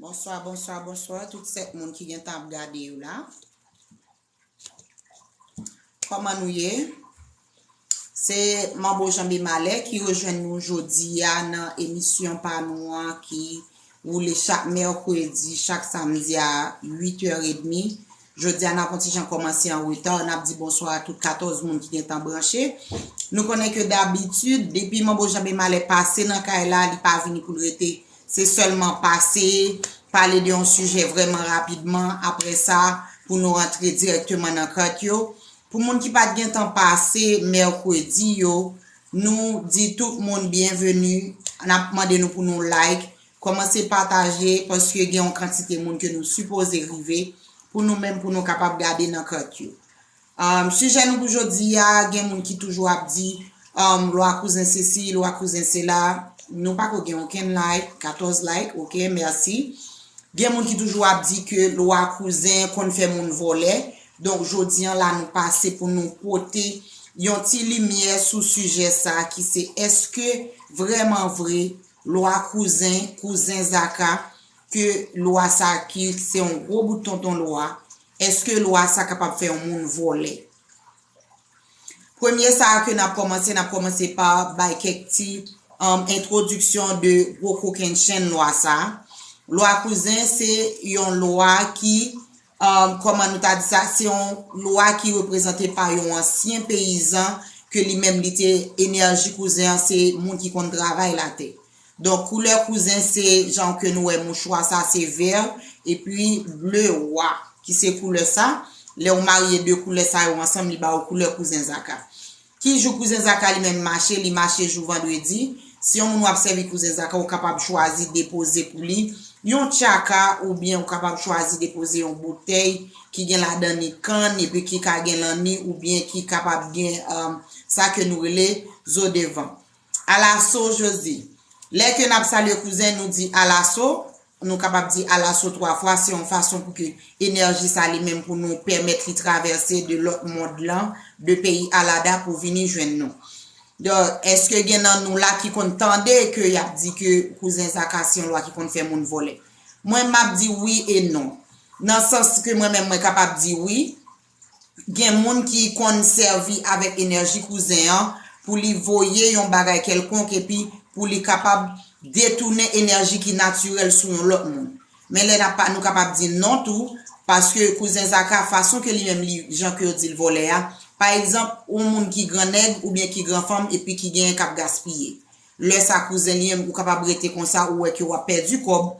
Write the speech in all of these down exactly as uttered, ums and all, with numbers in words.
Bonswa, bonswa, bonswa tout sèt moun ki gentan ap gade yo la. Kòman nou ye? Se Manbo Janbe Malè ki rejwenn nou jodi a nan emisyon pa nou an ki woule chak mèkredi, chak samdi a uit è edmi. Jodi a n ap yon ti jan kòmanse an reta, n ap di bonswa a tout katòz moun ki gentan branche. Nou konnen ke dabitid, depi Manbo Janbe Malè pase nan kay la, li pa vini pou l rete. Se sèlman pase, pale de yon sijè vrèman rapidman, apre sa, pou nou rantre dirèkteman nan kart yo. Pou moun ki pa t gentan pase mèkredi yo, nou di tout moun byenveni. N ap mande nou pou nou like, kòmanse pataje, paske gen yon kantite moun ke nou sipoze rive, pou nou menm, pou nou kapab gade nan kart yo. Um, sijè nou pou jodi a, gen moun ki toujou ap di, um, lwa kouzen sesi, lwa kouzen sela. Nou pako gen okenn like, katòz like, ok, mèsi. Gen moun ki toujou ap di ke lwa kouzen konn fè moun vòlè. Donk, jodi an la, nou pase pou nou pote yon ti limyè sou sijè sa ki se èske vrèman vre lwa kouzen, kouzen Zaka, ke lwa sa ki se yon gwo bout tonton lwa, èske lwa sa kapab fè yon moun vòlè? Premye sa ke n ap kòmanse, n ap kòmanse pa bay kèk ti, um, entwodiksyon de gwo kokennchenn lwa sa. Lwa kouzen se yon lwa ki, um, kòman nou ta di sa, se yon lwa ki reprezante pa yon ansyen peyizan ke li menm li te, enèji kouzen an se moun ki konn travay latè. Donk, koulè kouzen se jan ke nou wè mouchwa sa, se vè epi ble wa ki se koulè sa. Lè w marye de koulè sa yo ansanm, li ba w koulè kouzen Zaka. Ki jou kouzen Zaka li menm mache? Li mache jou vandredi. Si yon moun w ap sèvi kouzen Zaka, ou kapab chwazi depoze pou li yon tchaka oubyen ou kapab chwazi depoze yon boutèy ki gen ladan ni kann epi ki ka gen lanni oubyen ki kapab gen, um, sa ke nou rele zo de van. Alaso Jezi. Lè ke n ap salye kouzen, nou di alaso, nou kapab di alaso twa fwa, se yon fason pou ke enèji sa li menm pou nou pèmèt li travèse de lòt mond lan, de peyi Alada pou vini jwenn nou. Donk, èske gen nan nou la ki konn tande ke y ap di ke kouzen Zaka se yon lwa ki konn fè moun vòlè? Mwen, m ap di wi e non. Nan sans ke mwen menm, mwen kapab di wi, gen moun ki konn sèvi avèk enèji kouzen an pou li voye yon bagay kèlkonk epi pou li kapab detounen enèji ki natirèl sou yon lòt moun. Men lè n ap pa, nou kapab di non tou, paske kouzen Zaka, fason ke li menm li, jan ke yo di l vòlè a, pa egzanp, yon moun ki gran nèg oubyen ki gran fanm epi ki genyen k ap gaspiye. Lè sa kouzen li menm, ou kapab rete konsa, ou wè ke w ap pèdi kòb.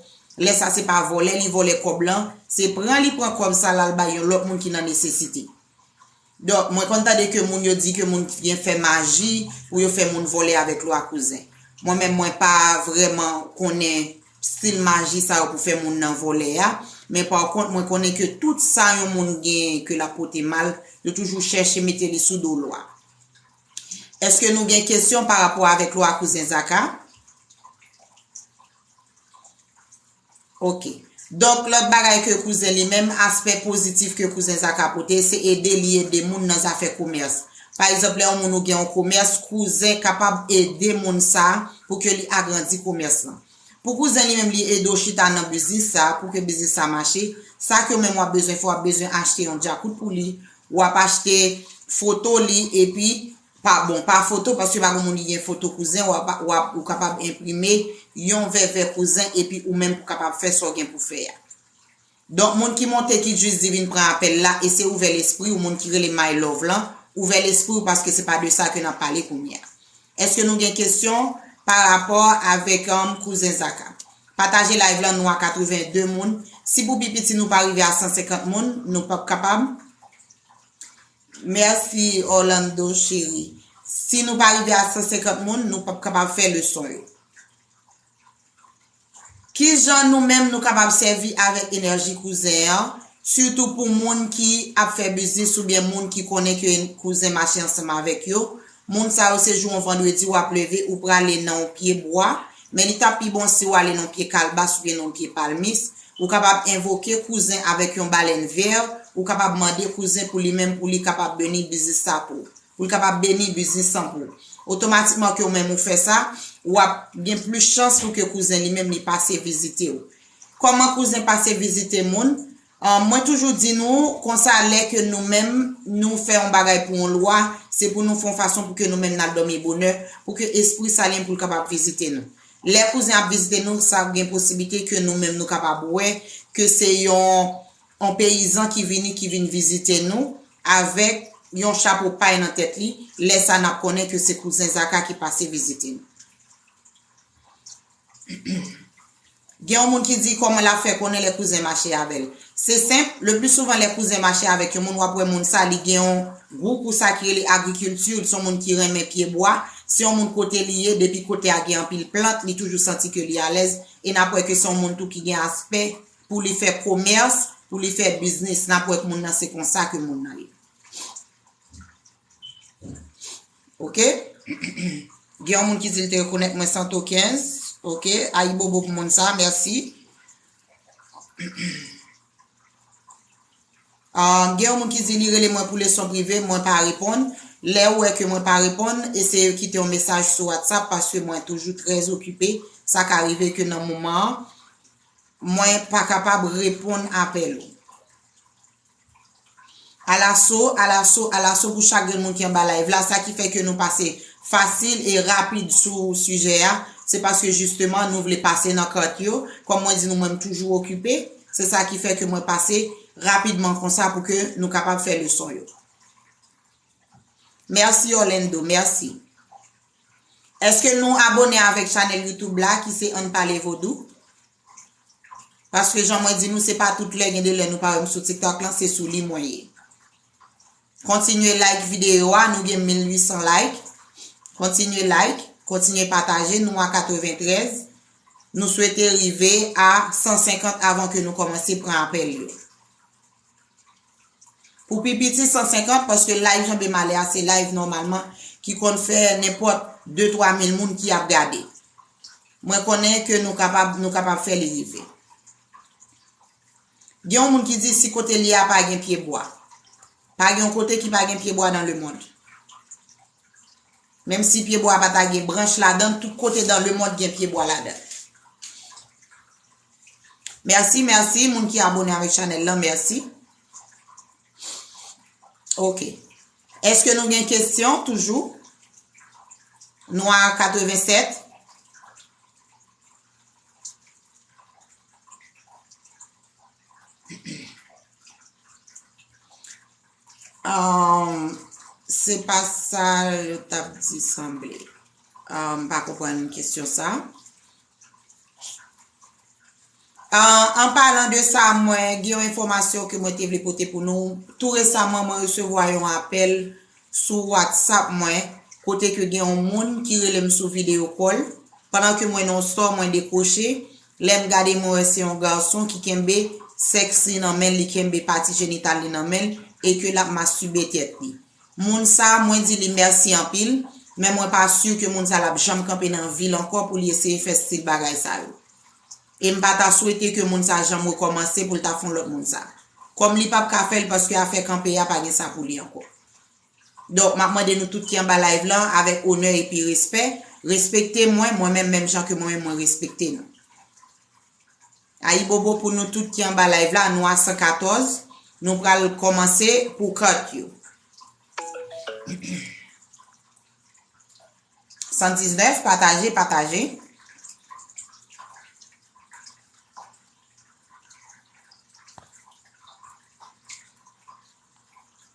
Lè sa se pa vòlè, li vòlè kòb lan, se pran li pran kòb sa l al bay yon lòt moun ki nan nesesite. Donk, mwen konn tande ke moun yo di ke moun ki gen fè maji pou yo fè moun vòlè avèk lwa kouzen. Mwen menm, mwen pa vrèman konnen stil maji sa yo pou fè moun nan vòlè a, men pa kont, mwen konnen ke tout sa yon moun gen ke l ap pote mal, yo toujou chèche mete li sou do lwa. Èske nou gen kesyon pa rapò avèk lwa kouzen Zaka? Ok. Donk, lòt bagay ke kouzen li menm, aspè pozitif ke kouzen Zaka pote, se ede li ede moun nan zafè komès. Pa egzanp, lè yon moun ou gen yon komès, kouzen kapab ede moun sa pou ke li agrandi komès lan. Pou kouzen li menm, li ede w chita nan biznis sa, pou ke biznis sa mache, sa ke w menm w ap bezwen fè, w ap bezwen achte yon djakout pou li, w ap achte foto li, epi pa, bon, pa foto, paske pa gen moun ki gen foto kouzen, w ap, w ap, ou kapab enprime yon vèvè kouzen, epi ou menm pou kapab fè sa w gen pou fè a. Donk, moun ki monte, ki jis di vin pran apèl la, e se ouvè lespri w, moun ki rele My Love lan, ouvè lespri w, paske se pa de sa ke n ap pale kounye a. Èske nou gen kesyon pa rapò avèk, um, kouzen Zaka? Pataje live lan, nou a katreven de moun. Si pou pi piti nou pa rive a san senkant moun, nou p ap kapab. Mèsi, Orlando cheri. Si nou pa rive a san senkant moun, nou p ap kapab fè leson yo. Kijan nou menm nou kapab sèvi avèk enèji kouzen an, sitou pou moun ki ap fè biznis oubyen moun ki konnen ke kouzen mache ansanm avèk yo? Moun sa yo, se jou yon vandredi w ap leve, ou prale nan yon pye bwa, men li t ap pi bon si w ale nan yon pye kalbas oubyen nan yon pye palmis. Ou kapab envoke kouzen avèk yon balèn vè, ou kapab mande kouzen pou li menm, pou li kapab beni biznis sa pou ou. Pou l kapab beni biznis lan pou ou. Otomatikman ke ou menm ou fè sa, w ap gen plis chans pou ke kouzen li menm li pase vizite w. Kòman kouzen pase vizite moun? Ah, mwen toujou di nou, konsa, lè ke nou menm, nou fè yon bagay pou yon lwa, se pou nou fè yon fason pou ke nou menm n al dòmi bonè, pou ke espri sa li menm pou l kapab vizite nou. Lè kouzen ap vizite nou, sa gen posiblite ke nou menm nou kapab wè ke se yon, yon peyizan ki vini, ki vin vizite nou avèk yon chapo pay nan tèt li. Lè sa, n ap konnen ke se kouzen Zaka ki pase vizite nou. Gen yon moun ki di kòman l ap fè konnen lè kouzen mache avè l. Se senp, le pli souvan lè kouzen mache avèk yon moun, w ap wè moun sa, li gen yon gou pou sa ki rele agrikilti, se yon moun ki renmen pye bwa, se yon moun kote li ye, depi kote a gen anpil plant, li toujou santi ke li alèz, e n ap wè ke se yon moun tou ki gen aspè pou li fè komès, pou li fè biznis, n ap wè ke moun nan se konsa ke moun nan ye. Ok? Gen yon moun ki di l te rekonèt mwen santo kenz. Ok? Ayibobo pou moun sa, mèsi. Ah, gen yon moun ki di li rele mwen pou leson prive, mwen pa reponn. Lè ou wè ke mwen pa reponn, eseye kite yon mesaj sou WhatsApp paske mwen toujou trè okipe. Sa ka rive ke nan moman an, mwen pa kapab reponn apèl ou. Alaso, alaso, alaso pou chak grenn moun ki anba live la, sa ki fè ke nou pase fasil e rapid sou sijè a, se paske jisteman nou vle pase nan kat yo. Kòm mwen di nou, mwen m toujou okipe, se sa ki fè ke mwen pase rapidman konsa pou ke nou kapab fè leson yo. Mèsi Orlando, mèsi. Èske nou abone avèk chanèl YouTube la ki se Ann Pale Vodou? Paske jan mwen di nou, se pa tout lè, gen de lè nou pa wè m sou TikTok lan, se sou li mwen ye. Kontinye like videyo a, nou gen mil uit san like. Kontinye like, kontinye pataje, nou a katreventrèz. Nou swete rive a san senkant avan ke nou kòmanse pran apèl yo. Pou pi piti san senkant, paske live Janbe Malè a se live nòmalman ki konn fè nenpòt de twa mil moun ki ap gade. Mwen konnen ke nou kapab, nou kapab fè li rive. Gen yon moun ki di si kote li a pa gen pye bwa. Pa gen yon kote ki pa gen pye bwa dans le monde. Menm si pye bwa pa ta gen branch ladan, tout kote dans le monde gen pye bwa ladan. Mèsi, mèsi, moun ki abone avèk chanèl lan, mèsi. Ok. Èske nou gen kesyon toujou? Nou a katrevennsèt. Um, se pa sa yo t ap di sanble. Um, m pa konprann kesyon sa. Ah, an palan de sa, mwen gen yon enfòmasyon ke mwen te vle pote pou nou. Tou resaman, mwen resevwa yon apèl sou WhatsApp mwen, kote ke gen yon moun ki rele m sou video call. Pandan ke mwen nan yon store, mwen dekwoche. Lè m gade, mwen wè se yon gason ki kenbe sèks li nan men l, li kenbe pati jenital li nan men l, e ke l ap mastibe tèt li. Moun sa, mwen di li mèsi anpil, men mwen pa si ke moun sa l ap janm kanpe nan vi l ankò pou li eseye fè stil bagay sa yo. E m pa ta swete ke moun sa janm rekòmanse pou l ta fè yon lòt moun sa. Kòm li p ap ka fè l paske afè kanpe a pa gen sa pou li ankò. Donk, m ap mande nou tout ki anba live lan, avèk onè epi respè, respekte mwen, mwen menm, menm jan ke mwen menm, mwen respekte nou. Ayibobo pou nou tout ki anba live la, nou a san katòz, nou pral kòmanse pou kat yo. San diznèf, pataje, pataje.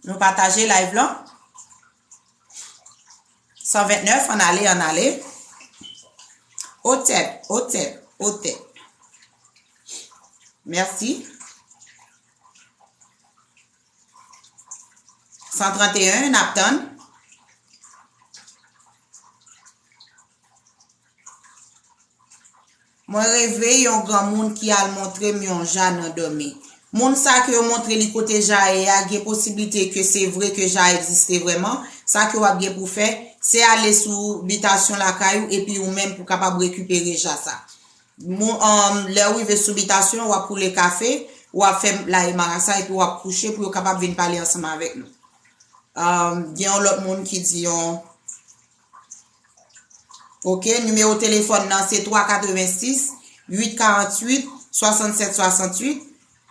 Nou pataje live lan. San ventnèf, ann ale, ann ale. Otèp, otèp, otèp. Mèsi. San tranteyen, n ap tann. Mwen reve yon granmoun ki al montre m yon ja nan dòmi. Moun sa ke yo montre li kote ja ye a, gen posiblite ke se vre ke ja egziste vrèman. Sa ke w ap gen pou fè, se ale sou bitasyon lakay ou epi ou menm pou kapab rekipere ja sa. Moun, um, lè w rive sou bitasyon, w ap koule kafe, w ap fè laye marasa epi w ap kouche pou yo kapab vin pale ansanm avèk nou. Um, gen yon lòt moun ki di yon Ok, nimewo telefòn nan se twa katrevensis, uit karanntuit, swasannsèt swasantuit,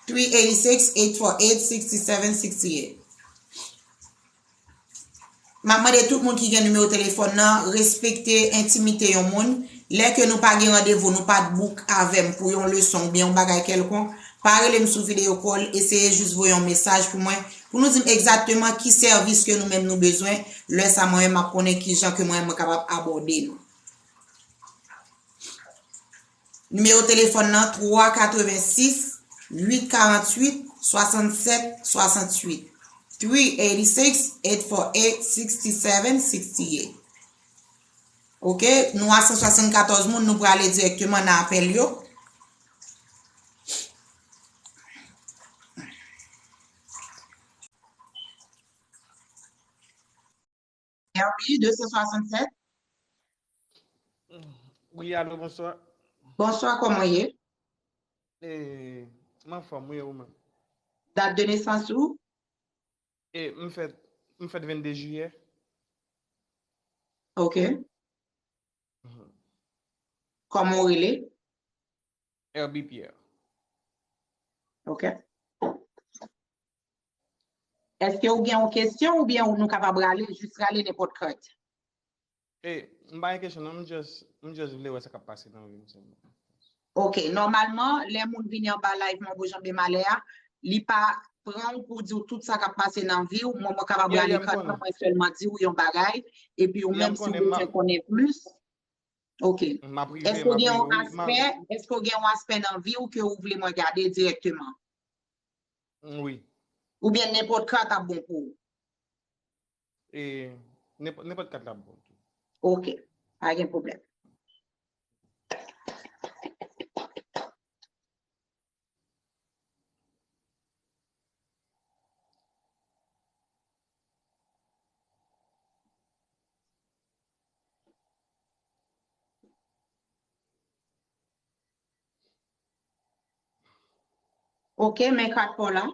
three eighty-six, eight four eight, sixty-seven sixty-eight. M ap mande tout moun ki gen nimewo telefòn nan, respekte entimite yon moun. Lè ke nou pa gen randevou, nou pa t book avè m pou yon leson oubyen yon bagay kèlkonk, pa rele m sou videyo call, eseye jis voye yon mesaj pou mwen, pou nou di m egzakteman ki sèvis ke nou menm nou bezwen. Lè sa, mwen menm, m ap konnen ki jan ke mwen menm mwen kapab abòde nou. Nimewo telefòn nan, twa katrevensis, uit karantuit, swasannsèt swasantuit, three eighty-six, eight four eight, sixty-seven sixty-eight. Ok, nou a san swasannkatòz moun, nou prale dirèkteman nan apèl yo. R B de san swasannsèt. Wi, alo, bonswa. Bonswa, kòman w ye? E, m anfòm, wi, e ou menm? Dat de nesans ou? E, m fèt, m fèt vennde jiyè. Ok. Mhm. Kòman w rele? Herby Pierre. Ok. Èske ou gen yon kesyon oubyen ou nou kapab rale, jis rale nenpòt kat? E, m pa gen kesyon, non, m just, m just vle wè sa k ap pase nan vi m sèlman. Ok, nòmalman, lè moun vini anba live mwen pou janbe malè a, li pa pran w pou di w tout sa k ap pase nan vi w, mwen, mwen kapab rale kat lan, mwen sèlman di w yon bagay, epi ou menm si w bezwen konnen plis, ok. M ap rive, m ap rive, wi, m ap rive. Èske w gen yon aspè, èske w gen yon aspè nan vi w ke ou vle mwen gade dirèkteman? Wi. Oubyen nenpòt kat ap bon pou ou? E, nenpòt, nenpòt kat la bon tou. Ok, pa gen pwoblèm. Ok, men kat pa w la.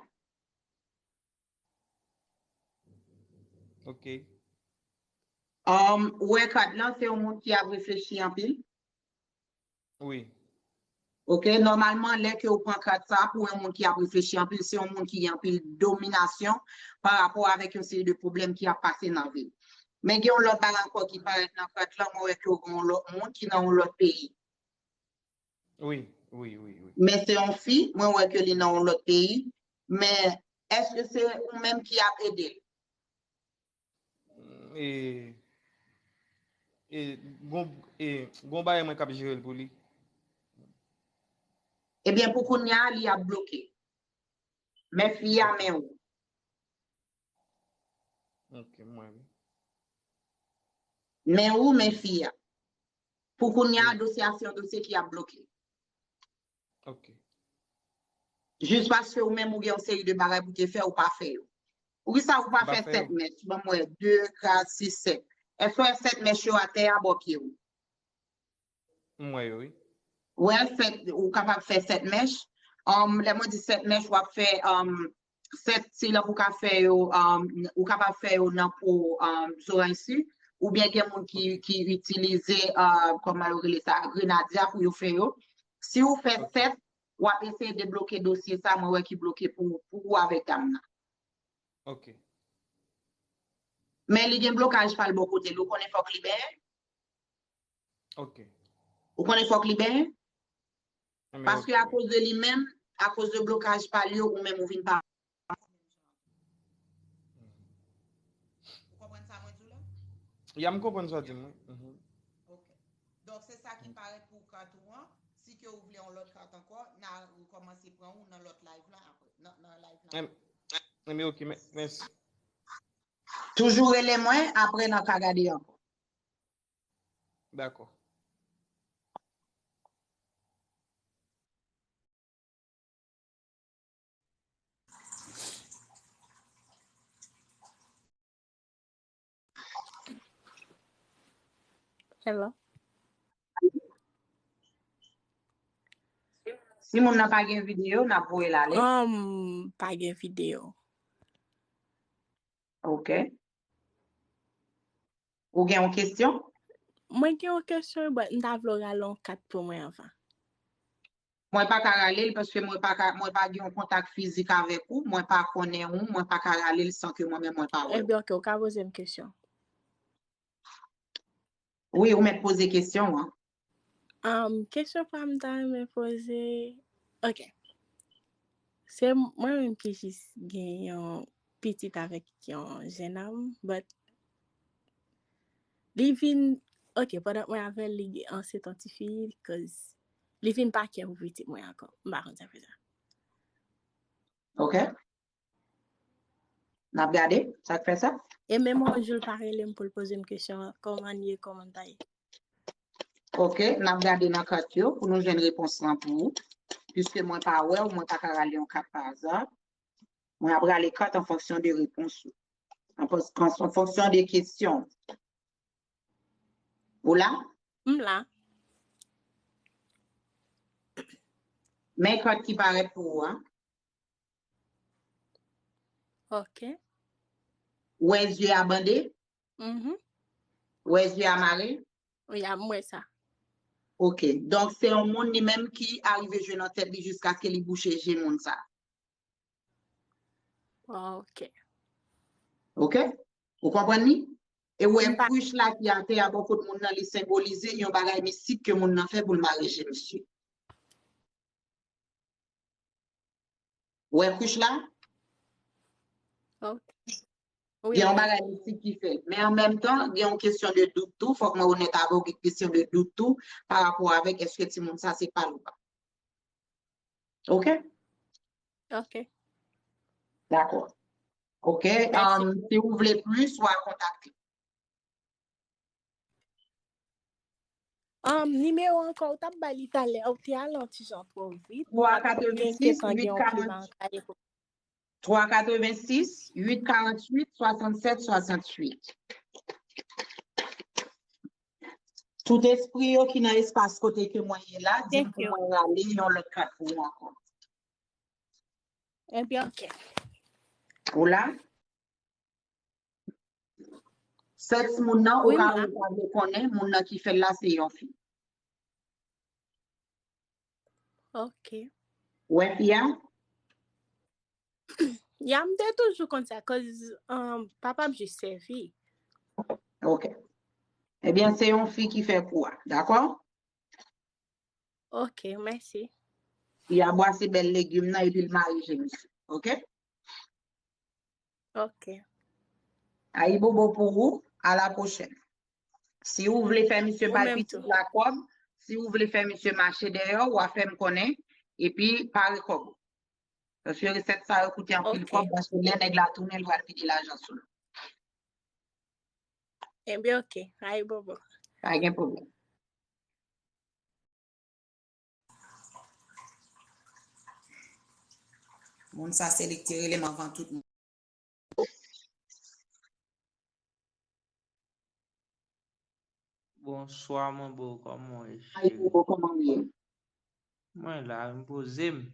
Ok. Um, ou wè kat lan, se yon moun ki ap reflechi anpil? Wi. Ok, nòmalman, lè ke ou pran kat sa pou yon moun ki ap reflechi anpil, se yon moun ki gen anpil dominasyon pa rapò avèk yon seri de pwoblèm ki ap pase nan vi l. Men gen yon lòt bagay ankò ki parèt nan kat lan, mwen wè ke w gen yon lòt moun ki nan yon lòt peyi. Wi, wi, wi, wi. Men se yon fi, mwen wè ke li nan yon lòt peyi. Men èske se ou menm ki ap ede l? E, e, gon, e, gon bagay mwen k ap jere l pou li. Ebyen, pou kounye a, li ap bloke. Men fi a, men ou. Ok, mwen wi. Men ou, men fi a. Pou kounye a, dosye a se yon dosye ki ap bloke. Ok. Jis paske ou menm ou gen yon seri de bagay pou te fè, ou pa fè yo. Poukisa ou pa fè sèt mèch? Ban m wè, de, kat, sis, sèt. Èske w wè sèt mèch yo atè a bò pye w? M wè yo, wi. Wè, sèt, ou kapab fè sèt mèch. Um, lè mwen di sèt mèch, w ap fè, um, sèt, se lè ou ka fè yo, um, ou kapab fè yo nan po, um, zoranj si, oubyen gen moun ki, ki itilize, uh, kòman yo rele sa, grenadya pou yo fè yo. Si ou fè sèt, w ap eseye debloke dosye sa, mwen wè ki bloke pou, pou ou avèk dam nan. Ok. Men li gen blokaj pa l bò kote l, ou konnen fòk li benyen? Ok. Ou konnen fòk li benyen? Paske akoz de li menm, akoz de blokaj pa l yo, ou menm ou vin pa. Ou konprann sa mwen di w la? Ya, m konprann sa w di m, wi. Mhm. Ok. Donk, se sa ki parèt pou kat ou an. Si ke ou vle yon lòt kat ankò, n a rekòmanse pran ou nan lòt live lan apre. Nan, nan live lan. Em, em, ok, mè-, mèsi. Toujou rele mwen, apre n a ka gade ankò. Dakò. Hello. Si moun nan pa gen videyo, n ap voye l ale. Um, pa gen videyo. Ok. Ou gen yon kesyon? Mwen gen yon kesyon, but m ta vle w rale yon kat pou mwen anvan. Mwen pa ka rale l paske mwen pa ka, mwen pa gen yon kontak fizik avèk ou, mwen pa konnen ou, mwen pa ka rale l san ke mwen menm mwen pa wè ou. Ebyen, ok, ou ka poze m kesyon. Wi, ou mèt poze kesyon an. Um, kesyon pa m ta renmen poze. Ok. Se mwen menm ki jis gen yon pitit avèk yon jennonm, but li vin, ok, pandan mwen avè l, li ansent yon tifi, cause li vin pa kè pou pitit mwen ankò. M pa konn sa fè sa. Ok. N ap gade sa k fè sa. E menm yon jou l pa rele m pou l poze m kesyon, kòman l ye, kòman l ta ye. Ok, n ap gade nan kat yo pou nou jwenn repons lan pou ou. Piske mwen pa wè w, mwen pa ka rale yon kat pa aza. Mwen ap rale kat an fonksyon de repons ou. An fonksyon de kesyon. Ou la? M la. Men kat ki parèt pou ou an. Ok. Ou wè zye a bande? Mhm. Ou wè zye a mare? Wi, a m wè sa. Ok. Donk, se yon moun li menm ki arive jwe nan tèt li jiskaske li bouche je moun sa. Ok. Ok? Ou konprann li? E ou wè kwich la ki atè a bò kot moun nan, li senbolize yon bagay mistik ke moun nan fè pou l mare je misye. Ou wè kwich la? Ok. Gen yon bagay mistik ki fèt. Men an menm tan, gen yon kesyon de dout tou. Fòk mwen onèt avè w, gen kesyon de dout tou pa rapò avèk èske timoun sa se pa l ou pa. Ok? Ok. Dakò. Ok. Um, si ou vle plis, w a kontakte. Um, nimewo ankò, ou t ap bay li talè, ou te al yon ti jan twò vit. twa katrevensis, uit karant-uit, twa katrevensis, uit karant-uit, swasannsèt, swasantuit. Tout espri yo ki nan espas kote ke mwen ye la, di m pou mwen rale yon lòt kat pou ou ankò. Ebyen, ok. Ou la? Sèks moun nan, ou ka ou pa vle konnen, moun nan ki fè l la se yon fi. Ok. Ou wè fi a? Ya, m te toujou konn sa, cause um, papa m jis sèvi. Ok. Ebyen, se yon fi ki fè kou a, dakò? Ok, mèsi. Li a bwase bèl legim nan epi l mare je misye. Ok? Ok. Ayibobo pou ou, a la pwochèn. Si ou vle fè misye bay pitit la kòb, si ou vle fè misye mache dèyè w, w a fè m konnen, epi pare kòb ou. Paske resèt sa yo koute anpil kòb, paske lè nèg la tounen, l pral pede lajan sou nou. Ebyen, ok. Ayibobo. Pa gen pwoblèm. Moun sa se li ki te rele m anvan tout moun. Bonswa, mon boo, kòman w ye, cheri? Ay, boo, kòman w ye? Mwen la, m poze m.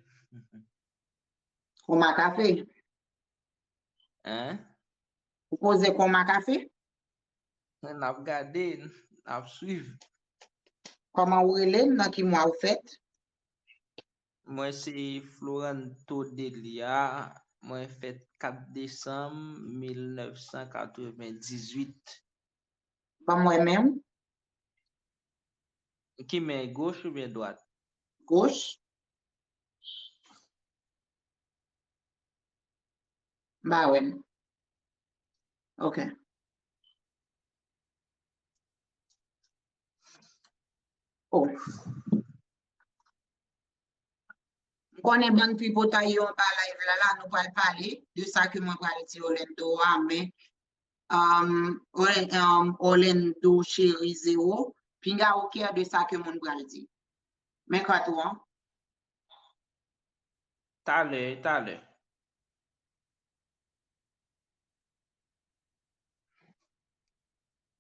Ou ma kafe? Hein? Ou poze kon ma kafe? N ap gade, n ap swiv. Kòman ou rele, nan ki mwa ou fèt? Mwen se Floranto Delia, mwen fèt kat desanm mil nèf san katrevendizuit. Ban m wè men w. Ki men, goch oubyen dwat? Goch. M pa wè l. Ok. Oh. M konnen bann tripotay yo anba live la, la, nou pral pale de sa ke mwen pral di Orlando a, men um, Orlando Cheri Zewo, pinga ou kè de sa ke moun pral di. Men kat ou an. Talè, talè.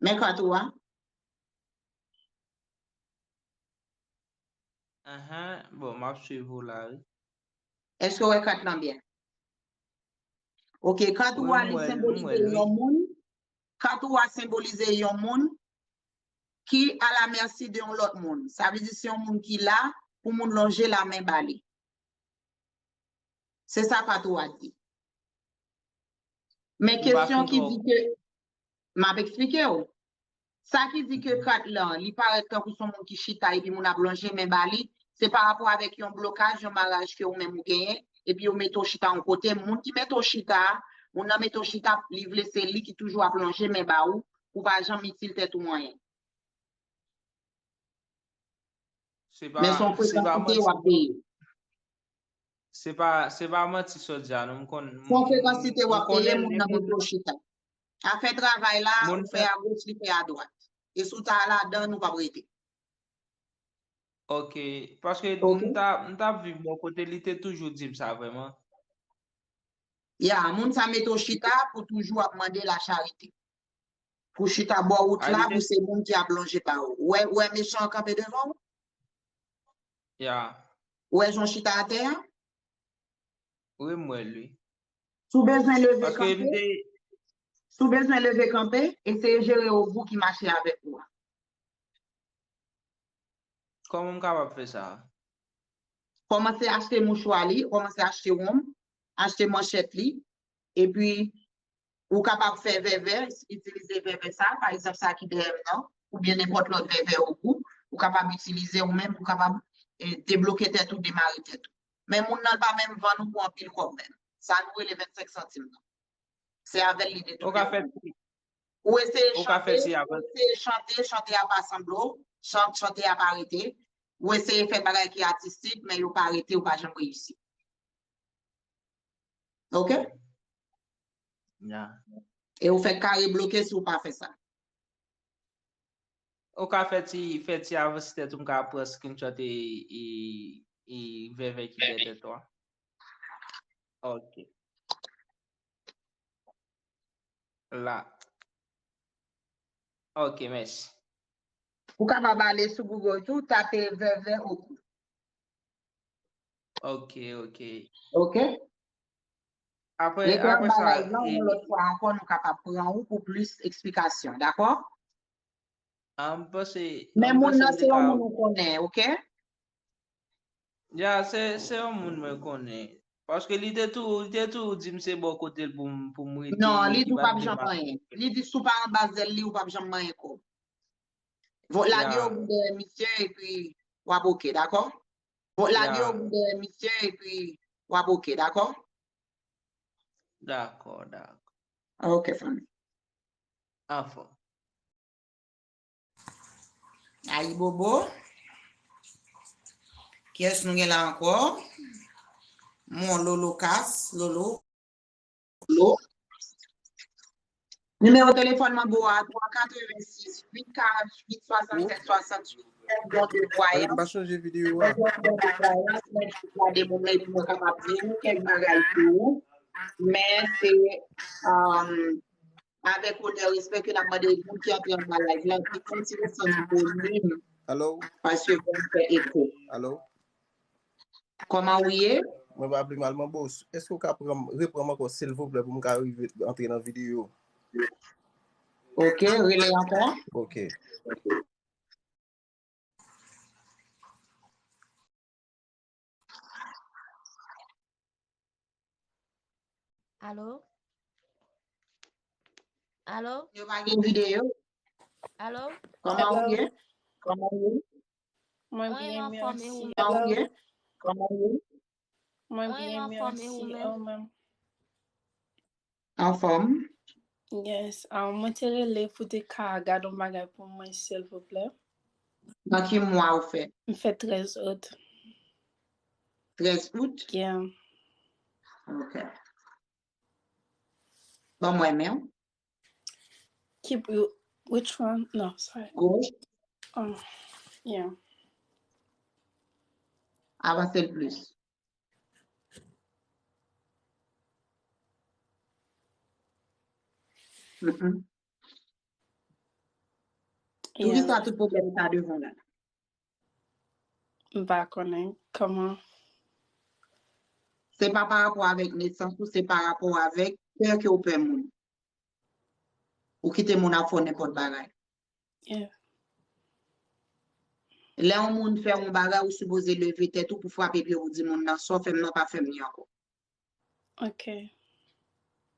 Men kat ou an. Ahan, bon, m ap swiv ou la, wi. Èske w wè kat lan byen? Ok, kat ou a li senbolize yon moun. Kat ou a senbolize yon moun ki a la mèsi de yon lòt moun. Sa vle di se yon moun ki la, pou moun lonje lamen ba li. Se sa patwon an di. Men kesyon ki di ke, m ap eksplike w. Sa ki di ke kat lan, li parèt tankou se yon moun ki chita epi moun ap lonje men ba li, se pa rapò avèk yon blokaj, yon maraj ke ou menm ou genyen, epi yo mete w chita yon kote. Moun ki mete w chita a, moun nan mete w chita, li vle se li ki toujou ap lonje men ba ou, ou pa janm itil tèt ou anyen. Se pa, men se yon frekansite w ap peye. Se pa, se pa manti sa w di a, non, m konn. Se yon frekansite w ap peye, moun nan mete w chita. A fè travay la, ou fè a goch, li fè a dwat. E si w ta ladan, nou p ap rete. Ok, paske m t ap viv bò kote li te toujou di m sa vrèman. Ya, moun sa mete w chita pou toujou ap mande lacharite. Pou chita bò wout la, pou se moun ki ap lonje ba ou. Ou wè, ou wè mechan an kanpe devan ou? Ya. Ou wè jan w chita atè a? Wi, m wè l, wi. Si w bezwen leve kanpe, si w bezwen leve kanpe, eseye jere ogou ki mache avèk ou a. Kòman m kapab fè sa? Kòmanse achte mouchwa li, kòmanse achte wonm, achte manchèt li, epi ou kapab fè vèvè, itilize vèvè sa, pa egzanp sa ki dèyè m nan, oubyen nenpòt lòt vèvè ogou, ou kapab itilize ou menm, ou kapab eh, debloke tèt ou, demare tèt ou. Men moun nan pa menm vann ou pou anpil kòb menm. Sa nou rele vennsenk santim nan. Se avè l li detounen ou. Ou eseye chante, ou eseye chante, chante a pa sanble w, chante, chante a pa rete. Ou eseye fè bagay ki atistik, men yo pa rete, ou pa janm reyisi. Ok? E ou fèk kare bloke si ou pa fè sa. Ou ka fè ti, fè ti avanse tèt ou, m ka pran screenshot e, e, e vèvè ki dèyè tèt ou a. Ok. La. Ok, mèsi. Ou kapab ale sou Google tou, tape vèvè ogou. Ok, ok. Ok? Apre, apre sa, yon lòt fwa ankò, nou kapab pran ou pou plis eksplikasyon, dakò? Ah, m panse, men moun nan se yon moun ou konnen, ok? Ya, se, se yon moun mwen konnen. Paske li te tou, li te tou di m se bò kote l pou m, pou m rete. Non, li di w p ap janm manyen. Li di si w pa anba zèl li, ou p ap janm manyen kòb. Lage ogou dèyè misye epi w ap ok, dakò? Lage ogou dèyè misye epi w ap ok, dakò? Dakò, dakò. Ok, fanmi. Anfòm. Ayibobo. Kiyès nou gen la ankò? Mon Lolo Kas, Lolo. Nimewo telefòn mwen bo a twa katrevensis uit karanntuit swasannsèt swasantuit. Kèk bon devwa yo. M pa chanje videyo a. Kèk bon devwa yo, si mwen gade moun nan epi mwen kapab di nou kèk bagay pou ou. Men se, um, avèk onè, respè ke n ap mande moun ki antre anba live la, ki kontinye santi volim. Alo? Paske fè eko. Alo? Kòman ou ye? Mwen pa pi mal, manbo. Èske ou ka pran, reprann m ankò, silvouplè, pou m ka rive antre nan videyo? Ok, rele ankò. Ok. Alo? Alo? Yo pa gen videyo. Alo? Kòman ou ye? Kòman ou ye? Mwen byen, mèsi. Kòman ou ye? Kòman ou ye? Mwen byen, mèsi. E ou menm? Anfòm? Yes. Ah, mwen te rele pou te ka gade yon bagay pou mwen, silvouplè. Nan ki mwa ou fèt? M fèt trèz out. Trèz out? Yeah. Ok. Ban mwen men w. Keep you, which one? No, sorry. Goch. Oh, yeah. Avanse l plis. Mm-mm. Poukisa tout pwoblèm sa devan la? M pa konnen kòman. Se pa pa rapò avèk nesans ou, se pa rapò avèk pè ke w pè moun. Ou kite moun ap fè w nenpòt bagay. Yeah. Lè yon moun fè yon bagay, ou sipoze leve tèt ou pou frape pye ou pou di moun nan, sa w fè m nan pa fè m li ankò. Ok.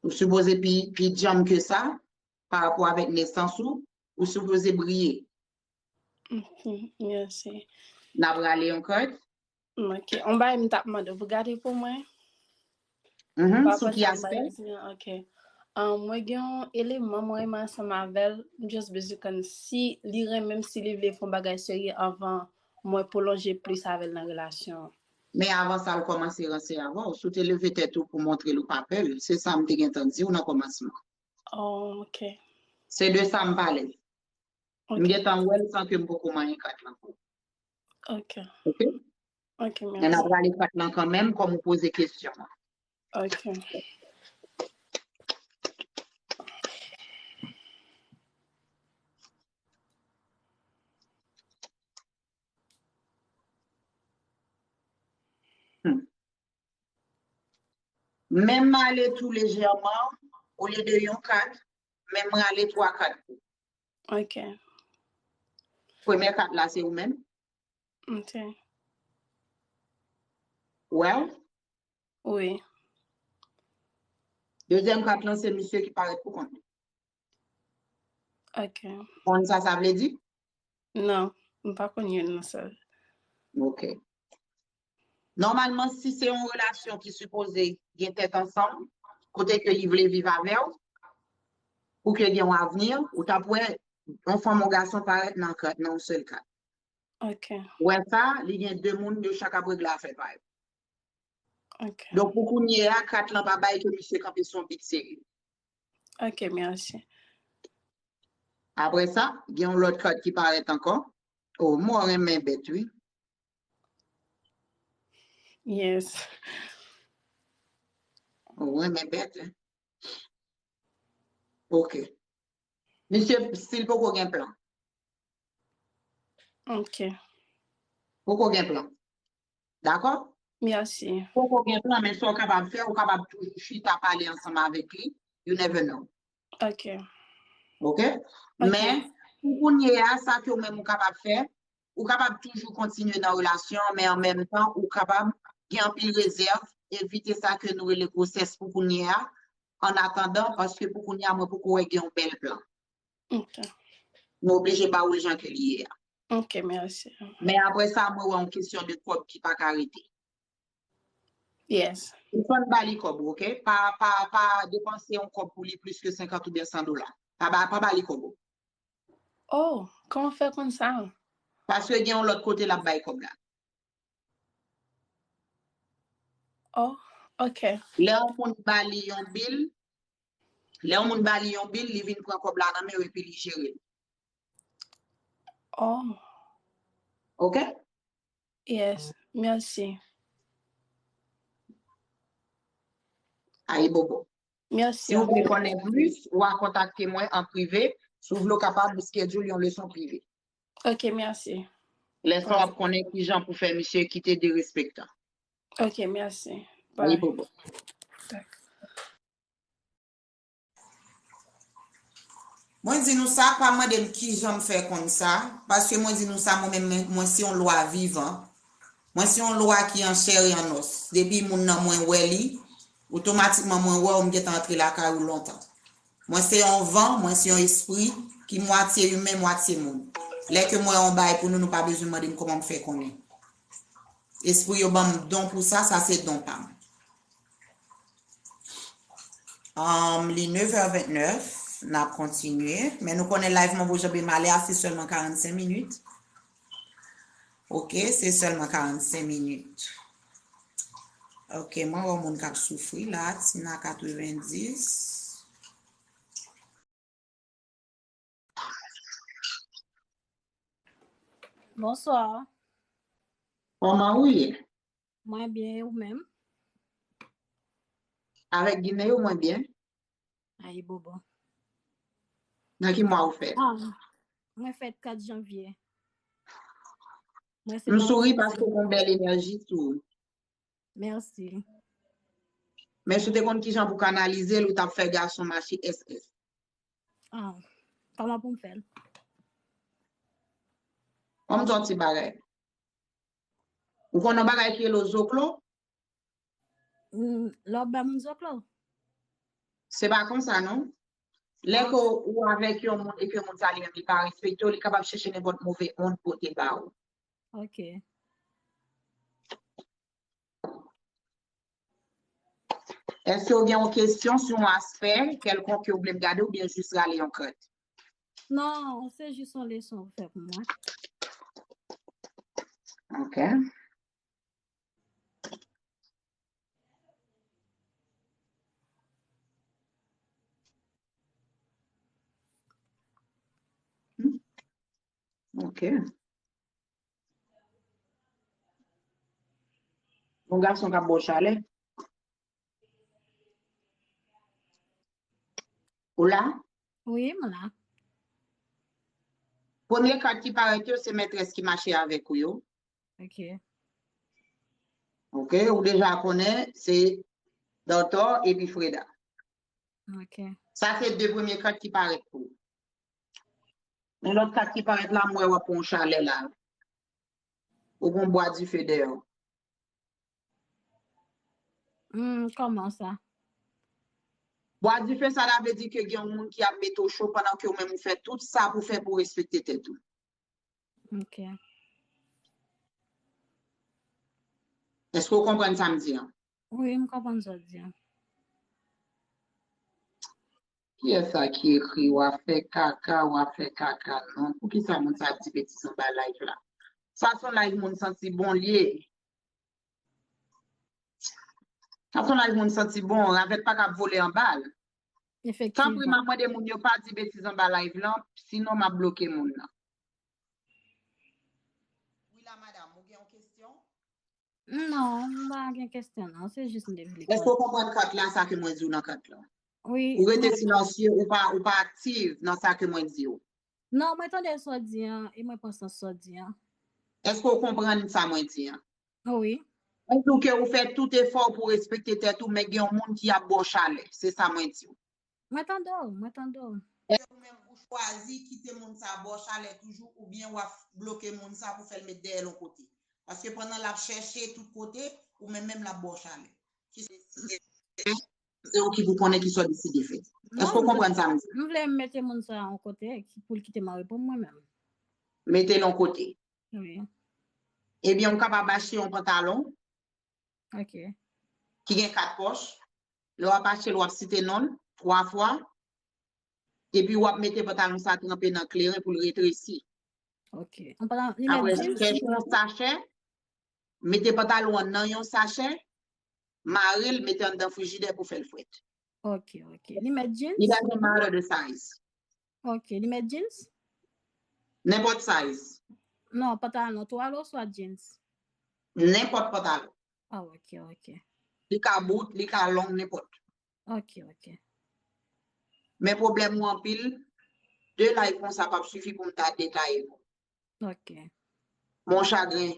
Ou sipoze pi, pi djanm ke sa, pa rapò avèk nesans ou, ou sipoze briye. Ok, mèsi. N ap rale yon kart. Ok, yon bagay m t ap mande w pou gade pou mwen. Mhm, Pa sou rapò ki sa m bay aspè? di an, ok. Um, mwen gen yon eleman mwen renmen ansanm avè l, m just bezwen konn si li renmen m, si li vle fè yon bagay serye anvan mwen pwolonje plis avè l nan relasyon an. Men avan sa, l kòmanse ranse avè w. Si w te leve tèt ou pou montre l ou pa pè l, se sa m te gentan di w nan kòmansman. Oh, ok. Se de sa m pale. M Ok. Gentan wè l san ke m poko manyen kat lan pou. Ok. Ok? Ok, Men n ap mèsi. Rale kat lan kanmenm, kòm ou poze kesyon an. Ok. Hmm. Men m ale tou lejèman, olye de yon kat, men m rale twa kat pou. Ok. Premyè kat la, se ou menm. Ok. Ou wè l? Wi. Dezyèm kat lan, se misye ki parèt pou kont li. Ok. Konn sa sa vle di? Non, m pa konn youn nan sa. Ok. Nòmalman, si se yon relasyon ki sipoze gen tèt ansanm, kote ke li vle viv avè w, pou ke gen yon avni, ou t ap wè yon fanm, yon gason parèt nan kat, nan yon sèl kat. Ok. Ou wè sa, li gen de moun, yo chak ap regle afè pa yo. Ok. Donk, pou kounye a, kat lan pa bay ke misye kanpe sou yon bit serye. Ok, mèsi. Apre sa, gen yon lòt kat ki parèt ankò. Oh, mwen renmen bèt, wi. Yes. Ou renmen bèt, hein? Ok. Misye, si l poko gen plan. Ok. Poko gen plan. Dakò? Mèsi. Poko gen plan, men sa w kapab fè, ou kapab toujou chita pale ansanm avèk li. You never know. Ok. Ok? Ok. Men, pou kounye a, sa ke w menm ou kapab fè, ou kapab toujou kontinye nan relasyon an, men an menm tan, ou kapab gen anpil rezèv, evite sa ke nou rele gwosès pou kounye a, an atandan, paske pou kounye a, mwen poko wè gen yon bèl plan. Ok. Nou oblije ba w l jan ke li ye a. Ok, mèsi. Men apre sa, mwen wè yon kesyon de kòb ki pa ka rete. Yes. Ou fòn ba li kòb ou, ok? Pa, pa, pa depanse yon kòb pou li plis ke senkant oubyen san dola. Pa ba, pa ba li kòb ou. Oh, kòman fè konn sa? Paske gen yon lòt kote l ap bay kòb la. Oh, ok. Lè yon moun ba li yon bil, lè yon moun ba li yon bil, li vin pran kòb la nan men w epi li jere l. Oh, Ok? yes. Mèsi. Ayibobo. Si Mèsi w vle anpil. Konnen plis, w a kontakte mwen an prive. Si w vle, w kapab schedule yon leson prive. Ok, mèsi. Lè sa w ap konnen kijan pou fè misye kite derespektan. Ok, mèsi. Bye. Ayibobo. Mwen di nou sa, pa mande m kijan m fè konn sa, paske mwen di nou sa, mwen menm, mwen, mwen se yon lwa vivan. Mwen se yon lwa ki an chè e an os. Depi moun nan mwen wè li, otomatikman mwen wè w, m gentan antre lakay ou lontan. Mwen se yon van, mwen se yon espri ki mwatye imen, mwatye moun. Lè ke mwen yon bay pou nou, nou pa bezwen mande m kòman m fè konnen. Espri yo ban m don pou sa, sa se don pa m. Um, li neuf heures vingt-neuf, n ap kontinye. Men nou konnen live mwen pou janbe male a, se sèlman karannsenk minit. Ok, se sèlman karannsenk minit. Ok, mwen wè moun k ap soufri la, Tina katrevendis. Bonswa. Kòman ou ye? Mwen byen, e ou menm? Avèk Ginen yo, mwen byen. Ayibobo. Nan ki mwa ou fèt? Ah, mwen fèt kat janvye. Mwen se M souri Bawonse. Paske w gen bèl enèji sou ou. Mèsi. Men si w te konn kijan pou kanalize l, ou t ap fè gason mache S S. Ah, kòman pou m fè l? Ban m di w yon ti bagay. Ou konn yon bagay ki rele zoklo? Mm, lè w bay moun zoklo? Se pa konsa, non? Lè ke ou avèk yon moun e ke moun sa li menm li pa respekte w, li kapab chèche nenpòt move ond pote ba ou. Ok. Èske w gen yon kesyon sou yon aspè kèlkonk ke w vle m gade oubyen jis rale yon krent? Non, se jis yon leson ou fè pou mwen. Ok. Ok. Yon gason k ap ba w chalè. Ou la? Wi, m la. Premye kat ki parèt yo, se mètrès ki mache avèk ou yo. Ok. Ok, ou deja konnen, se Dantò epi Freda. Ok. Sa se de premye kat ki parèt pou ou. Men lòt kat ki parèt la, m wè w ap pran yon chalè la. Ou gon bwa dife dèyè w. Hmm, kòman sa? Bwa dife sa la vle di ke gen yon moun ki ap mete w cho pandan ke ou menm ou fè tout sa pou fè pou respekte tèt ou. Ok. Èske w konprann sa m di an? Wi, m konprann sa w di an. Kiyès sa ki ekri w ap fè kaka, w ap fè kaka non? Poukisa moun sa ap di betiz anba live la? Sa se yon live moun santi bon l ye. Sa se yon live moun santi bon, ravèt pa ka ap vole anba l. Tanpri, m ap mande moun yo pa di betiz anba live lan, sinon m ap bloke moun nan. Wi la, madanm, ou gen yon kesyon? Non, m pa gen kesyon non, se jis m te vle konnen. Èske w konprann kat la, sa ke mwen di w nan kat la? Wi. Ou rete silansye, ou pa, ou pa aktif nan sa ke mwen di w. Non, mwen tande sa w di an, e mwen pran sans sa w di an. Èske w konprann sa mwen di an? Wi. Mwen di w ke ou fè tout efò w pou w respekte tèt ou, men gen yon moun ki ap ba w chalè. Se sa mwen di w. Mwen tande w, mwen tande w. Èske ou menm ou chwazi kite moun sa ba w chalè toujou oubyen w ap bloke moun sa pou fè l met dèyè l yon kote? Paske pandan l ap chèche tout kote, ou menm menm l ap ba w chalè. Ki se ou ki pou konnen ki sa w deside fè. Èske w konprann sa m di? M vle m mete moun sa yon kote ki, pou l kite m an repo mwen menm. Mete l yon kote. Wi. Ebyen, ou kapab achte yon pantalon Ok. ki gen kat pòch. Lè w ap achte l, w ap site non l twa fwa. Epi w ap mete pantalon sa tranpe nan kleren pou l retresi. Ok. Yon pantalon, li mèt Apre, jeans? Chèche yon sachè, mete pantalon an nan yon sachè, mare l, mete anndan frijidè pou fè l frèt. Ok, ok. Li mèt jeans? It doesn't matter the size. Ok, li mèt jeans? Nenpòt size. Non, pantalon twal oswa jeans? Nenpòt pantalon. Ah, ok, ok. Li ka bout, li ka long, nenpòt. Ok, ok. Men pwoblèm ou anpil, de live konsa p ap sifi pou m ta detaye pou. Ok. Men w chagren.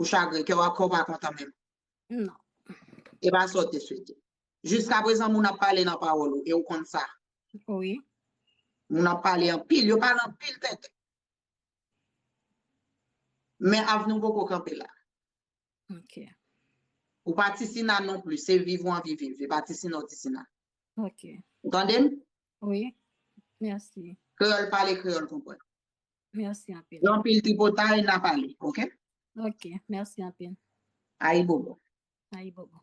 Ou chagren, kè w ap kè w pa kontan menm. Non. E pa sa w te swete. Jiskaprezan, moun ap pale nan pawòl ou, e ou konn sa. Wi. Moun ap pale anpil, yo pale anpil tenten. Men avni w poko kanpe la. Ok. Ou pa Tisina non plis, se viv ou anvi viv, e pa Tisina ou Tisina. Ok. Ou tande m? Wi. Mèsi. Kreyòl pale, kreyòl konprann. Mèsi anpil. Gen anpil tripotay, n a pale, oke? Oke, mèsi anpil. Ayibobo. Ayibobo.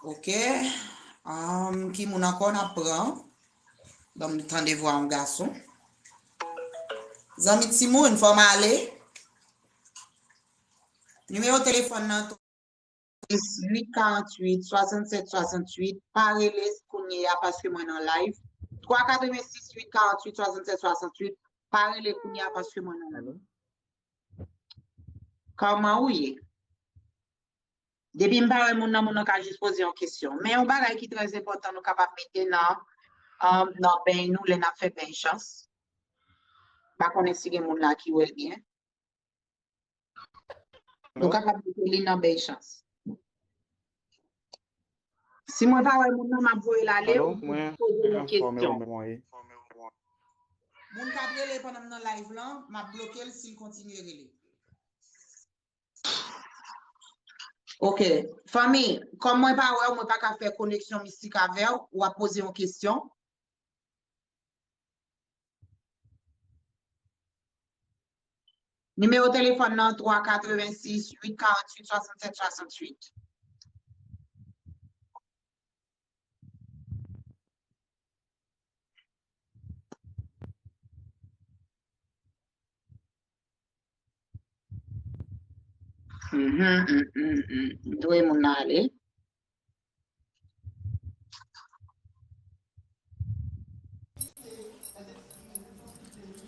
Oke. Um, ki moun ankò n ap pran? Ban m tande vwa yon gason. Zanmi timoun, fò m ale. Nimewo telefòn nan, uit karant uit, swasannsèt swasantuit. Pa rele kounye a paske mwen nan live. Twa katrevensis, uit karant uit, swasannsèt swasantuit. Pa rele kounye a paske mwen nan live. Kòman ou ye? Depi m pa wè moun nan, moun nan ka jis poze yon kesyon. Men yon bagay ki trè enpòtan nou kapab mete nan, um, nan beny nou lè n ap fè beny chans. M pa konnen si gen moun la ki wè l byen. Nou kapab mete li nan beny chans. Si mwen pa wè moun nan, m ap voye l ale, ou poze yon kesyon. Moun k ap rele pandan m nan live lan, m ap bloke l si l kontinye rele. Ok. Fanmi, kòm mwen pa wè w, mwen pa ka fè koneksyon mistik avè w, w ap poze yon kesyon. Nimewo telefòn nan, twa katrevensis, uit karantuit, swasannsèt, swasantuit. Mhm, mhm, mhm. M voye moun nan ale.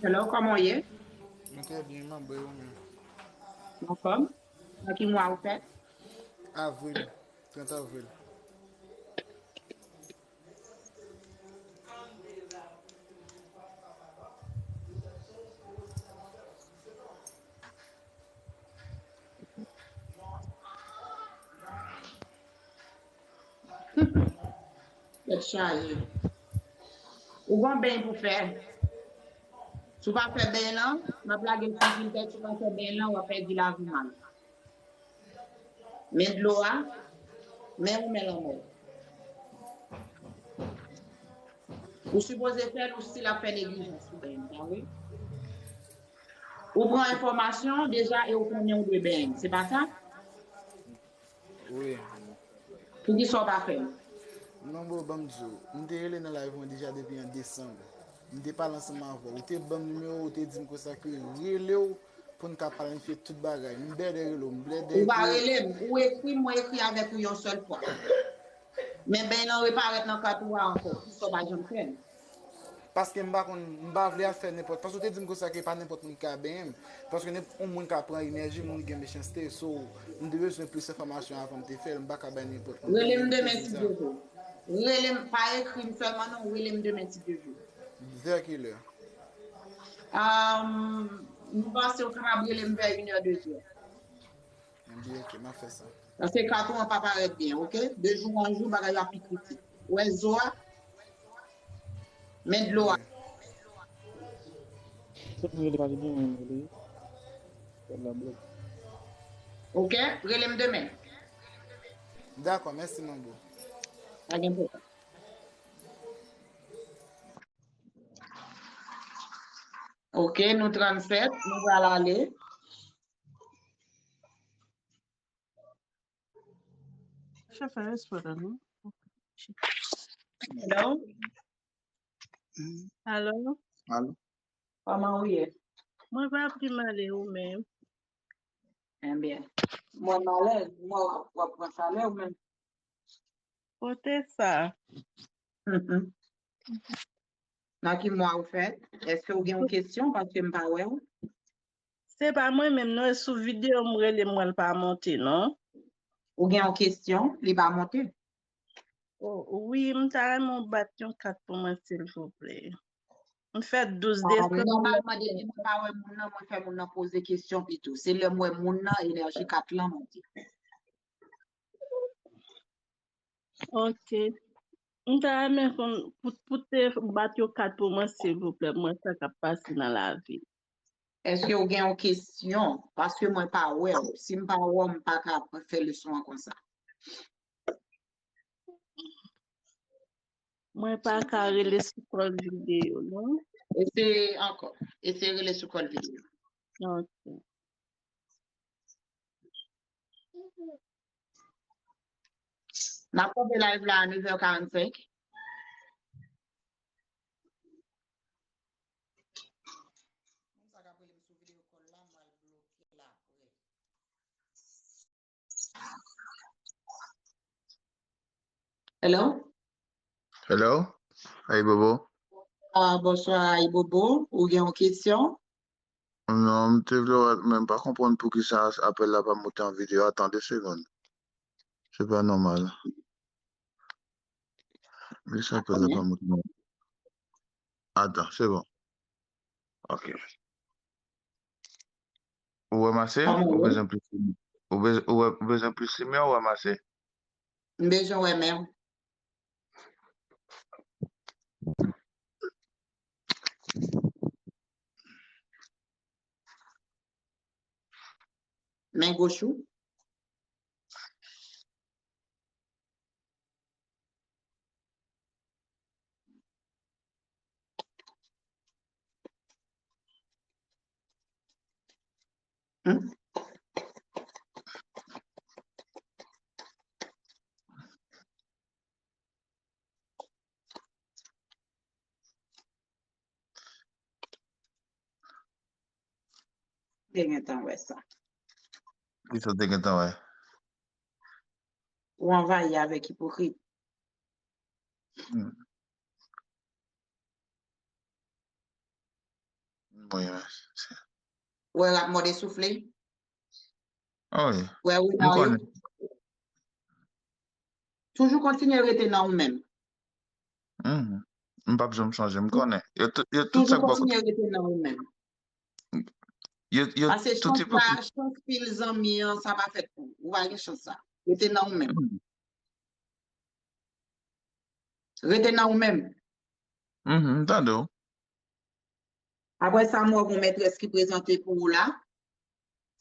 Hello, kòman w ye? Mwen trè byen, manbo, e ou menm? Anfòm? Nan ki mwa ou fèt? Avril, trant avril. Tèt chaje. Ou gon beny pou fè. Si w pa fè beny lan, m ap lage l san filtè, si w pa fè beny lan, w ap pèdi lavi mal. Men dlo a, men ou men lanmò. Ou sipoze fè l, ou still ap fè neglijans sou beny, pa vre? Ou pran enfòmasyon deja e ou konnen ou dwe beny, se pa sa? Wi. Poukisa w pa fè l? Non, bro, ban m di w. M te rele nan live mwen deja depi an desanm. M te pale ansanm avè w. Ou te ban m nimewo w, ou te di m konsa ke rele w pou n ka planifye tout bagay. M bèdè rele w, m bèdè ekri w. Ou pa rele m, ou ekri m, mwen ekri avèk ou yon sèl fwa. Men beny lan reparèt nan kat ou a ankò. Poukisa w pa janm fè l? Paske m pa konn, m pa vle al fè nenpòt. Paske w te di m konsa ke pa nenpòt moun ki ka benyen m. Paske nenp-, yon moun ka pran enèji, moun gen mechanste. So, m te bezwen plis enfòmasyon avan m te fè l. M pa ka bay nenpòt moun. Rele m demen si Dye vle. Rele m, pa ekri m sèlman non, rele m demen si Dye vle. Vè kilè? Ahn, m panse w kapab rele m vè inè, dezè. Ebyen, ok, m ap fè sa. Paske kat ou an pa parèt byen, ok? De jou an jou, bagay yo ap pi kritik. Ou wè zo a? Men dlo a. Fòk m rele pa gen moun rele. Fòk la blòk. Ok, rele m demen. Dakò, mèsi, manbo. Pa gen pwoblèm. Ok, nou trannsèt, nou pral ale. Chèf a respè la, non? Hello? Alo? Alo? Kòman ou ye? Mwen pa pi mal, e ou menm? Ebyen, mwen malèz, mwen w ap pran chalè ou menm. Kote sa? Nan ki mwa ou fèt? Èske ou gen yon kesyon? Paske m pa wè w. Se pa mwen menm, non, e sou videyo m rele m wè l pa monte, non. Ou gen yon kesyon, li pa monte. O, wi, m ta renmen w bat yon kat pou mwen, silvouplè. M fèt douz desanm. Nòmalman, depi mwen pa wè moun nan, mwen fè moun nan poze kesyon pito. Se lè m wè moun nan, enèji kat lan monte. Ok. M ta renmen konn pou, pou te bat yon kat pou mwen, silvouplè, pou mwen sa k ap pase nan lavi. Èske ou gen yon kesyon? Paske mwen pa wè w. Si m pa wè w, m pa ka fè leson an konsa. Mwen pa ka rele sou kòl videyo, non. Eseye ankò. Eseye rele sou kòl videyo. Ok. N ap kanpe live la a nèf è karannsenk. Moun sa k ap rele m sou videyo kòl la, m pral bloke l apre. Hello? Hello? Ayibobo. Ah, bonswa, Ayibobo. Ou gen yon kesyon? Non, m te vle wè, men m pa konprann poukisa apèl la pa moute an videyo. Atan, de segonn. Se pa nòmal. Poukisa apèl la pa moute an... Atan, se bon. Ok. Ou ranmase? Ou bezwen plis, ou bez-, ou wè, ou bezwen plis limyè, ou ranmase? M bezwen wè men w. Men goch ou. Hmm? Te gentan wè sa. Kisa w te gentan wè? Ou anvayi avèk ipokrit. Hmm. Wi, wi. Ou wè rap mòde soufle? Ah wi. Ou wè renard yo? Toujou kontinye rete nan ou menm. Mhm. M p ap janm chanje, m konnen. Yo tout, yo tout sa k bò kote. Toujou kontinye rete nan ou menm. Yo, yo tout ipokrit. Paske chans la, chans pil zanmi an, sa pa fèt pou ou. Ou pa gen chans sa. Rete nan ou menm. Mhm. Rete nan ou menm. Mhm, m tande w. Apre sa, m wè gon mètrès ki prezante pou ou la.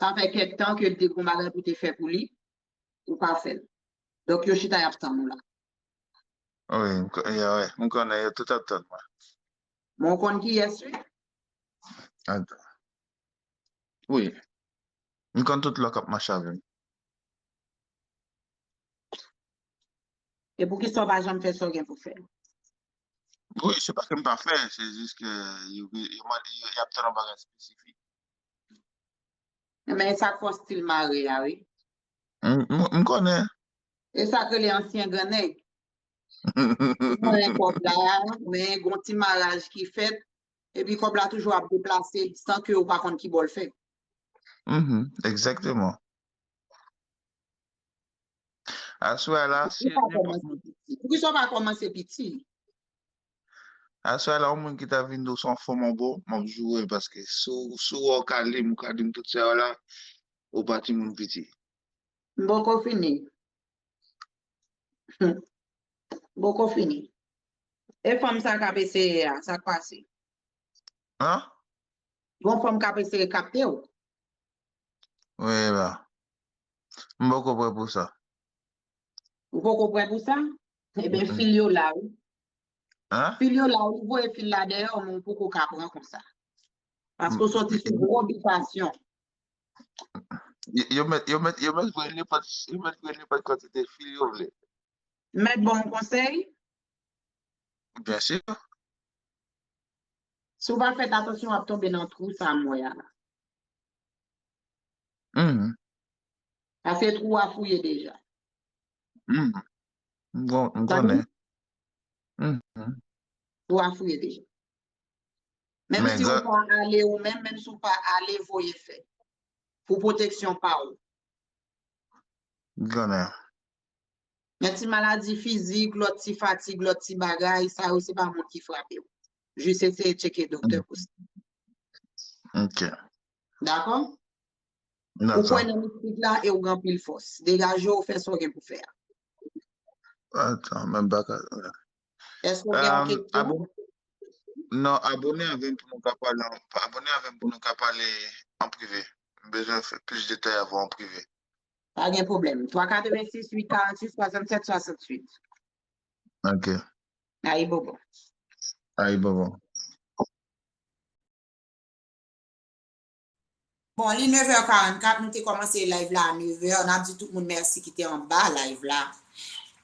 Sa fè kèk tan ke l te gon bagay pou te fè pou li, ou pa fè l. Donk, yo chita y ap tann ou la. Wi, m ko-, ya, wi, m konnen yo tout ap tann mwen. Men w konn kiyès, wi. Ata. Wi. M konn tout lòk ap mache avè m. E poukisa w pa janm fè sa w gen pou fè? Wi, se pa ke m pa fè, se jis ke yo, yo, yo, yo, y ap tann yon bagay espesifik. Men sa k fè w stil mare a, wi. M, m, m konnen. E sa k rele ansyen grannèg. Ou konnen kòb la, men gon ti maraj ki fèt, epi kòb la toujou ap deplase san ke ou pa konn ki bò l fè. Mhm, egzakteman. Aswè a la, si nenpòt moun. Poukisa w pa kòmanse piti? Aswè a la, yon moun ki ta vin di w se yon fo monbo, m ap joure paske si w, si w wè w ka li m, ou ka di m tout sa yo la, ou pa timoun piti. M poko fini. M poko fini. E fanm sa k ap eseye a, sa k pase? An? Gon fanm k ap eseye kapte w. Wi, la. M poko prè pou sa. Ou poko prè pou sa? Ebyen, fil yo la, wi. An? Fil yo la, ou voye fil la dèyè w, men ou poko ka pran konsa. Paske w soti sou gwo bifasyon. Yo, yo mèt, yo mèt, yo mèt voye nenpòt, yo mèt voye nenpòt kantite fil yo vle. Mèt ba w yon konsèy? Byen si. Si w pa fè atansyon, w ap tonbe nan twou sa m wè a la. Mhm. Paske twou a fouye deja. Mhm. M konnen. Mhm. Twou a fouye deja. Menm si w pa ale ou menm, menm si w pa ale, voye fè. Pou pwoteksyon pa w. M konnen. Men ti maladi fizik, lòt ti fatig, lòt ti bagay, sa yo se pa moun ki frape w. Jis eseye tcheke doktè pou sa. Ok. Dakò? Ou kwè nan mistik la e ou gen anpil fòs. Degaje w, fè sa w gen pou fè a. Atan, men m pa ka. Èske w gen yon kesyon? Non, abone avè m pou nou ka pale an, abone avè m pou nou ka pale an prive. M bezwen fè plis detay avè w an prive. Pa gen pwoblèm. Twa katrevensis, uit karantuit, swasannsèt, swasantuit. Ok. Ayibobo. Ayibobo. Bon, li nevè karannkat, nou te kòmanse live la a nevè. N ap di tout moun mèsi ki te anba live la.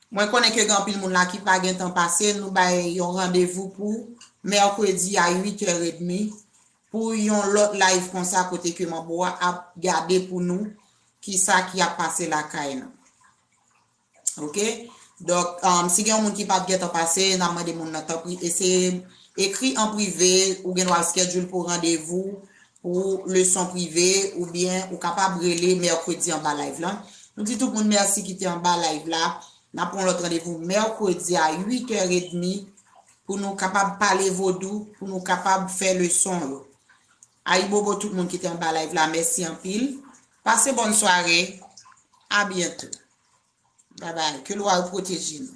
Mwen konnen ke gen anpil moun la ki pa gen tan pase. Nou bay yon randevou pou mèkredi a uit è edmi pou yon lòt live konsa kote ke manbo a ap gade pou nou kisa ki ap pase lakay nou. Ok? Donk, um, si gen yon moun ki pa t gentan pase, n ap mande moun nan, tanpri, eseye ekri an prive, ou gen dwa schedule pou randevou, pou leson prive, oubyen ou kapab rele mèkredi anba live la. Nou di tout moun mèsi ki te anba live la. N ap pran lòt randevou mèkredi a uit è edmi pou nou kapab pale vodou, pou nou kapab fè leson yo. Ayibobo tout moun ki te anba live la, mèsi anpil. Pase bòn sware. A byento. Babay. Ke Lwa pwoteje nou.